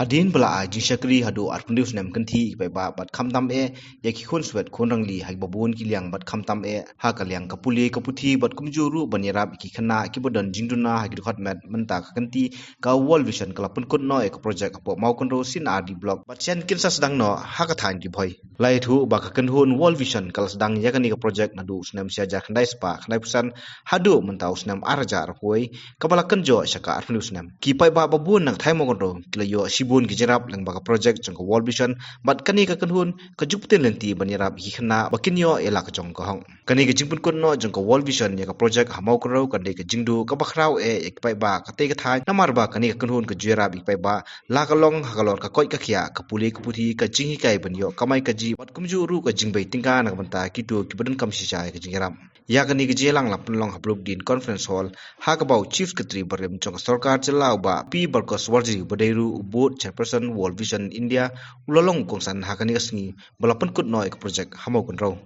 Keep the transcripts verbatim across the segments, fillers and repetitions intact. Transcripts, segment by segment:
Hadien ba la ai jingshakri haduh arphew snem kynthih ïa ki paidbah bad khamtam eh ïa ki khun swet khun rangli ha kiba bun ki liang bad khamtam eh ha ka liang ka pule ka puthi bad kumjuh ruh ban ïarap ïa ki khynnah kiba don jingduna ha ki dkhot met mynta ka kynti ka World Vision ka la pynkut noh ïa ka projek hapoh Mawkynrew C and R D Block bad shen kin sa sdang noh ha ka thaiñ Ri Bhoi. La ïathuh ba ka kynhun World Vision ka la sdang ïa kane ka projek naduh u snem shi hajar khyndai spah khyndai phew san haduh mynta u snem ar hajar arphew kaba la kynjoh sha ka arphew snem. Ki paidbah ba bun na ka thaiñ Mawkynrew ki la ïoh shibun ki jingïarap lyngba ka projek jong ka World Vision bad kane ka kynhun ka ju pynlynti ban ïarap ïa ki khynnah ba kin ïoh ïa la ka jong ka hok. Kane ka jingpynkut noh jong ka World Vision ïa ka projek ha Mawkynrew ka dei ka jingduh kaba khraw eh ïa ki paidbah katei ka thaiñ namar ba kane ka kynhun ka ju ïarap ïa ki paidbah la ka long halor ka koit ka khiah, ka pule ka puthi, ka jinghikai ban ïoh kamai kajih bad kumjuh ruh ka jingbei tyngka na ka bynta kito kiba donkam shisha ïa ka jingïarap. Ïa kane ka jingïalang la pynlong ha Bluebdene Conference Hall ha kaba u Chief Secretary barim jong ka sorkar jylla u Bah P Barkos Warjri uba dei ruh u Board Chairperson World Vision India u la long u kongsan ha kane ka sngi ba la pynkut noh ïa ka projek ha Mawkynrew.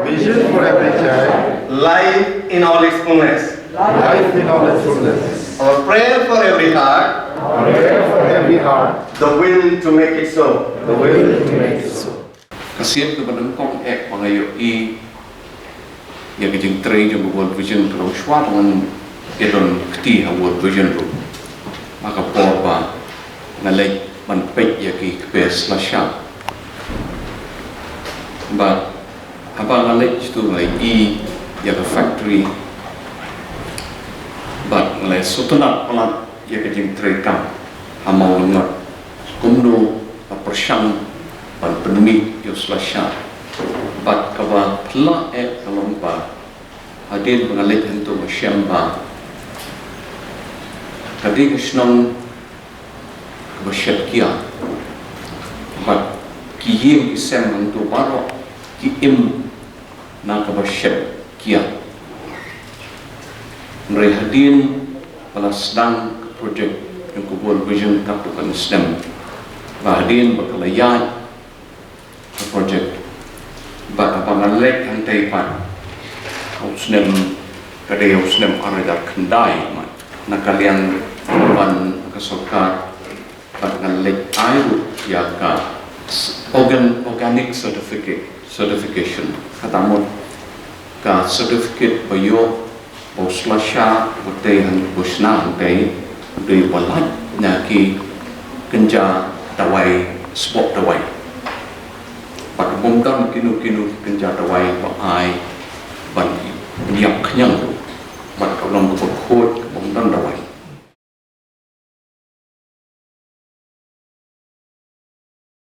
Vision for every child. Life in all its fullness. Life in all its fullness. Our prayer for every heart. Our prayer for every heart. The will to make it so. The will to make it so. Ka sien kaba nyngkong eh ba nga ïohi ïa ka jingtrei jong ka World Vision ka long shuwa ba ngan ïadon kti ha World Vision ruh. Ha ka por ba nga leit ban peit ïa ki kper slasha. Bad haba nga leit sha tu nga leit i ïa ka factory bad nga leit sngewtynnat palat ïa ka jingtrei kam ha Mawlyngkot. Kumno ka pyrshang ban pynmih ïa u slasha. Bad kaba phylla eh ka long ba hadien ba nga leit hangto nga shem ba ka dei ka shnong kaba shet kiad. Bad ki ïing ki sem hangto baroh ki im na kaba shet kiad. Hynrei hadien ba la sdang ka projek jong ka World Vision katto katne snem, ba hadien ba ka la ïaid ka projek, bad haba nga leit hangtei pat ha u snem, ka dei ha u snem ar hajar khyndai, na ka liang ban ka sorkar bad nga leit ai ruh ïa ka s-, organ-, organic certificate, certification. Kata mut ka certificate ba ïoh ba u slasha uba tei hangtei, uba shna hangtei u dei uba lait na ki kynja dawai, spot dawai. Bad ym don kino kino ki kynja dawai ba ai ban ïap khñiang ruh. Bad ka long kaba khuid,